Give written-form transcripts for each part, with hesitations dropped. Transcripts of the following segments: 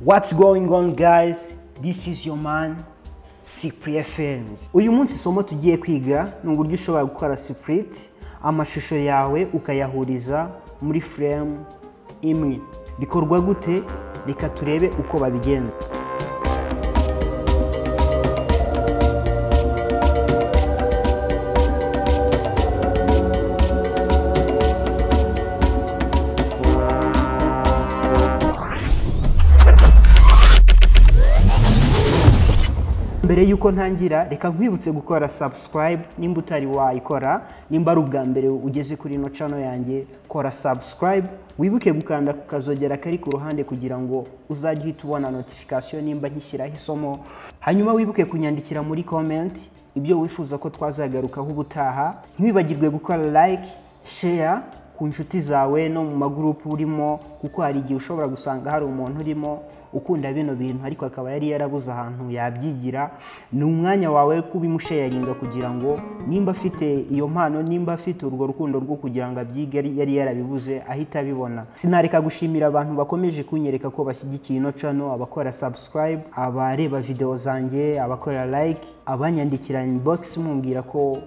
What's going on, guys? This is your man Cyprien Films. Uyu munsi isomo tugiye kwiga ni uburyo ushobora gukora split amashusho yawe ukayahuriza muri frame imwe. Bikorwa gute? Reka turebe uko babigenza. Mbere yuko ntangira, reka nkwibutse gukora subscribe nimba utari wayikora. Nimba ari ubwa mbere ugeze kuri ino channel yanjye, kora subscribe, wibuke gukanda ku kazogera kari ku ruhande kugira ngo uzajye uhita ubona notification nimba nkishyiraho isomo. Hanyuma wibuke kunyandikira muri comment ibyo wifuza ko twazagarukaho ubutaha. Ntiwibagirwe gukora like, share ku nshuti zawe no mu magurupu urimo, kuko hari igihe ushobora gusanga hari umuntu urimo ukunda bino bintu ariko akaba yari yarabuze ahantu yabyigira. Ni umwanya wawe kubimusharinga kugira ngo nimba afite iyo mpano, nimba afite urwo rukundo rwo kugira ngo abyige yari yarabibuze, ahita abibona. Sinareka gushimira abantu bakomeje kunyereka ko bashyigikiye ino channel, abakora subscribe, abareba video zanjye, abakora like, abanyandikira inbox mumbwira ko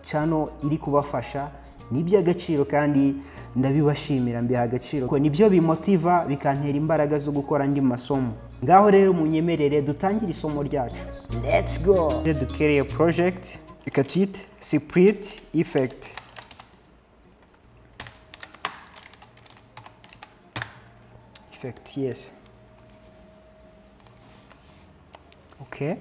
channel iri kubafasha. Ni iby'agaciro kandi ndabibashimira, mbiha agaciro ko nibyo bimotiva bikantera imbaraga zo gukora andi masomo. Ngaho rero munyemerere dutangire isomo ryacu. Let's go. Dukereye project, reka tuyite split effect. Effect, yes. Okay.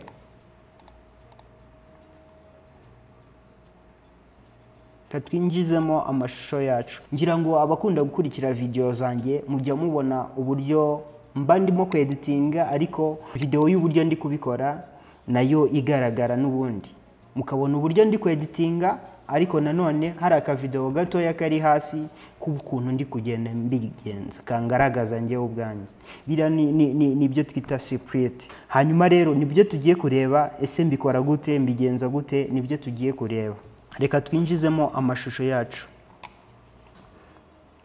Twinjizemo amashusho yacu. Ngira ngo abakunda gukurikira video zanjye mujya mubona uburyo mba ndimo kweditinga, ariko video y'uburyo ndi kubikora nayo igaragara n'ubundi mukabona uburyo ndi kweditinga, ariko nanone hari aka video gatoya kari hasi k'ukuntu ndi kugenda mbigenza kangaragaza njyewe ubwanjye. Bira nibyo twita split. Hanyuma rero nibyo tugiye kureba, ese mbikora gute, mbigenza gute, nibyo tugiye kureba. Reka twinjizemo amashusho yacu.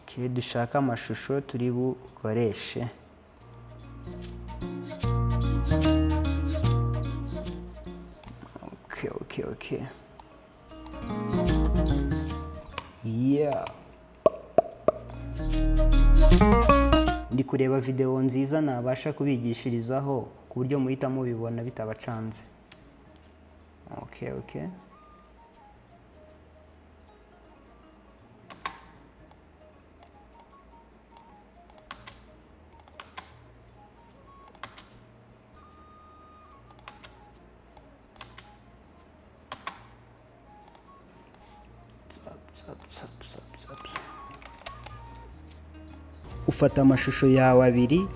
Okay, dushaka amashusho turi bukoreshe. Okay. Yeah. Ndi kureba video nziza nabasha kubigishirizaho ku buryo muhita mubibona bitabacanze. Okay. Ufata amashusho yawe abiri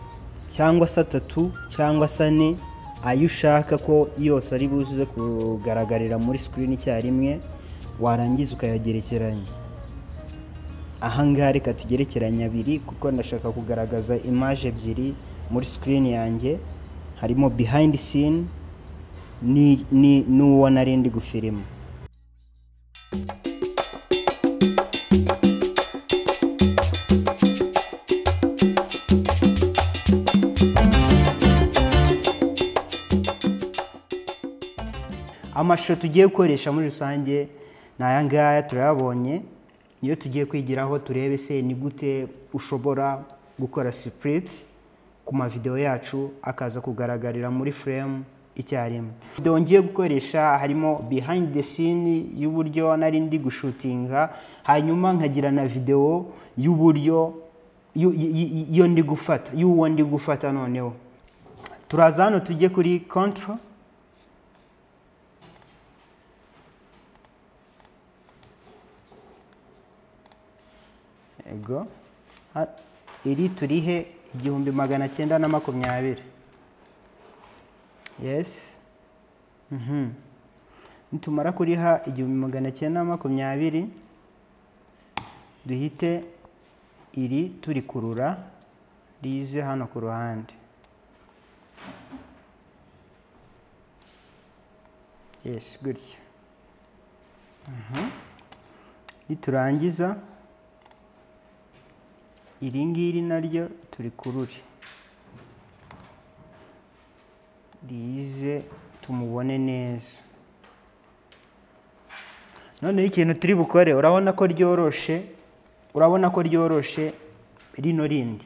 cyangwa se atatu cyangwa se ane, ayo ushaka ko yose ari buze kugaragarira muri screen icyarimwe, warangiza ukayagerekeranya. Aha ngaha reka tugerekeranye abiri kuko ndashaka kugaragaza image ebyiri muri screen yanjye, harimo behind scene ni n'uwo nari ndi gufilima. Amashusho tugiye gukoresha muri rusange ni aya ngaya turayabonye, niyo tugiye kwigiraho turebe se ni gute ushobora gukora split ku ma video yacu akaza kugaragarira muri frame icyarimwe. Video ngiye gukoresha harimo behind the scene y'uburyo nari ndi gushutinga, hanyuma nkagira na video y'uburyo yo ndi gufata, y'uwo ndi gufata. Noneho turaza hano tujye kuri control, ego iri turihe 1920. Yes. Nitumara kuriha 1920 duhite iri turikurura rize hano ku ruhande. Yes, gutya. Niturangiza iri ngiri naryo turikurure. rize tumubone neza. Noneho ikintu turi bukore, urabona ko ryoroshe, urabona ko ryoroshe rino rindi,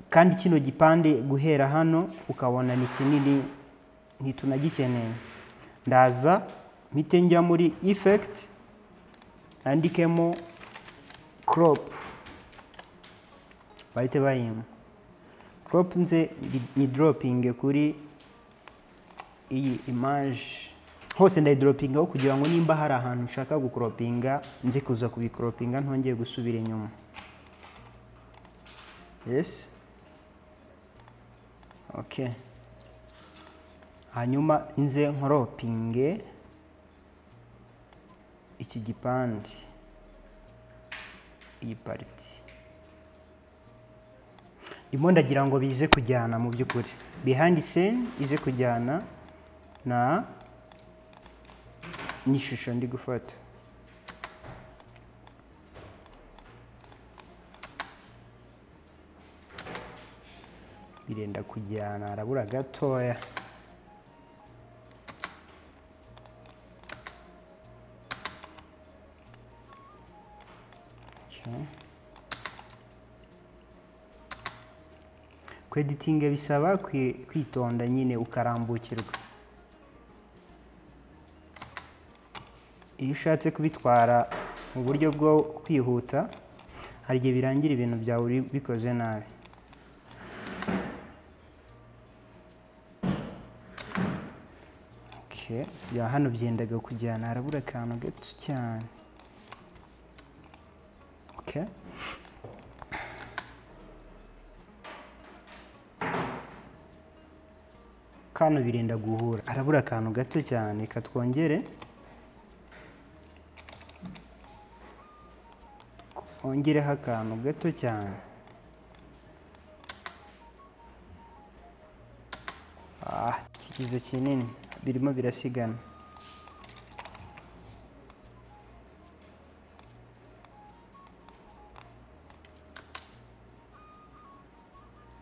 kandi kino gipande guhera hano ukabona ni kinini ntitunagikeneye. Ndaza mpite njya muri effect andikemo crop, bahite bayimpa crop, nze ni dropping kuri iyi image hose, ndayidropingaho kugira ngo nimba hari ahantu nshaka gucropinga nze kuza kubicropinga ntongeye gusubira inyuma. Yes, okay. Hanyuma nze nkoropinge iki gipande, iyi pariti ndimo ndagira ngo bize kujyana mu by'ukuri, behind scene ize kujyana na n'ishusho ndi gufata. Birenda kujyana, harabura gatoya. Okay. Kweditinga bisaba kwitonda nyine, ukarambukirwa. Iyo ushatse kubitwara mu buryo bwo kwihuta hari igihe birangira ibintu byawe bikoze nabi. Okay, ya hano byendaga kujyana, harabura akantu gato cyane. Okay. Kano birenda guhura, harabura akantu gato cyane, katwongere ongereho akantu gato cyane. Ah, ikigizo kinini birimo birasigana.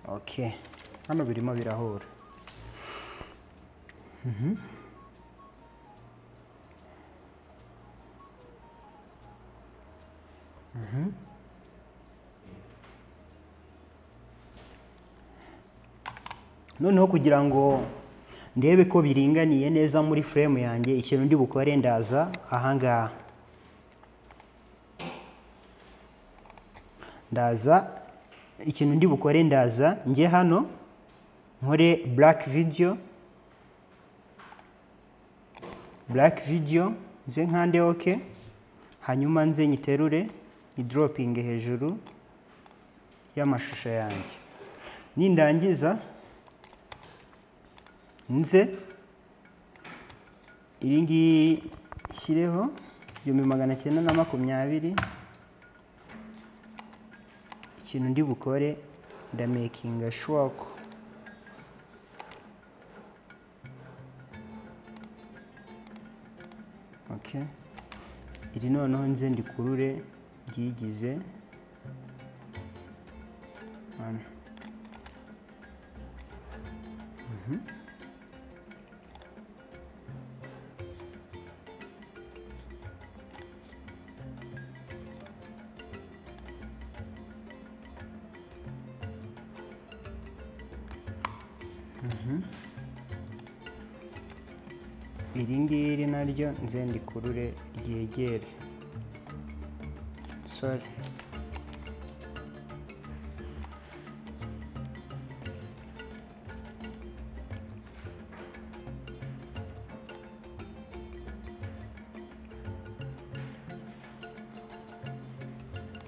Okay, hano birimo birahura. Noneho kugira ngo ndebe ko biringaniye neza muri frame yanjye, ikintu ndi bukore ndaza ahangaha, ndaza ikintu ndi bukore ndaza njye hano nkore black video, black video nze nkande okay, hanyuma nze nyiterure ni dropping hejuru y'amashusho yanjye. Nindangiza nze iri ngiyi shyireho 1920. Ikintu ndi bukore ndamakinga sure ko okay, iri noneho nze ndikurure ryigize hano. Iri ngiri naryo nze ndikurure ryegere. Sorry.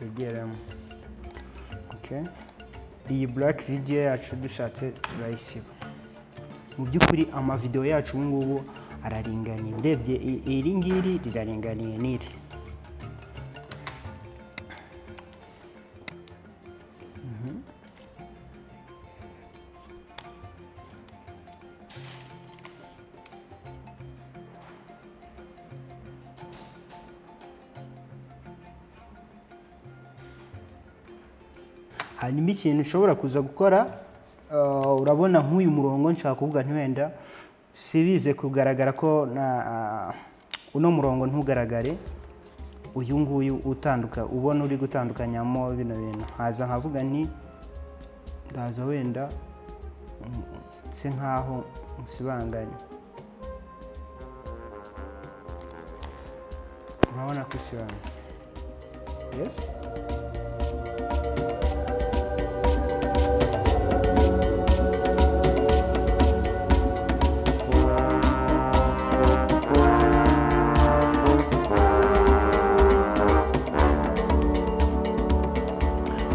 Ryegeremo. Okay. Iyi black video yacu dushatse turayisiba. Mu by'ukuri amavideo yacu ubu ngubu araringaniye, urebye iri ngiri riraringaniye n'iri. Hanyuma ikintu ushobora kuza gukora, urabona nk'uyu murongo nshaka kuvuga nti wenda Sibize kugaragara ko na uno murongo ntugaragare, uyu nguyu utanduka, ubona uri gutandukanyamo bino bintu. Haza nkavuga nti ndaza wenda nse nkaho nsibanganya, urabona ko isibanganya. Yes.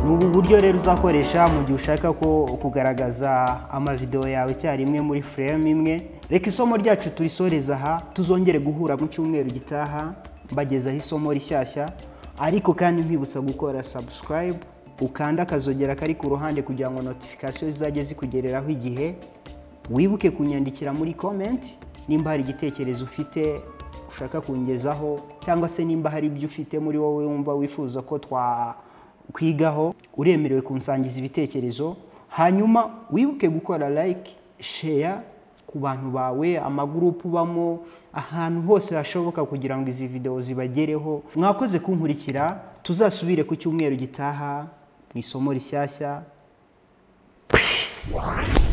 Ubu buryo rero uzakoresha mu gihe ushaka ko kugaragaza amavideo yawe icyarimwe muri frame imwe. Reka isomo ryacu turisoreza aha, tuzongere guhura mu cyumweru gitaha mbagezaho isomo rishyashya, ariko kandi nkwibutsa gukora subscribe, ukanda akazogera kari ku ruhande kugira ngo notification zizajye zikugereraho igihe. Wibuke kunyandikira muri comment nimba hari igitekerezo ufite ushaka kungezaho, cyangwa se nimba hari ibyo ufite muri wowe wumva wifuza ko twakwigaho, uremerewe kunsangiza ibitekerezo. Hanyuma wibuke gukora like, share ku bantu bawe, amagurupu ubamo, ahantu hose hashoboka kugira ngo izi video zibagereho. Mwakoze kunkurikira, tuzasubire ku cyumweru gitaha mu isomo rishyashya. Peace.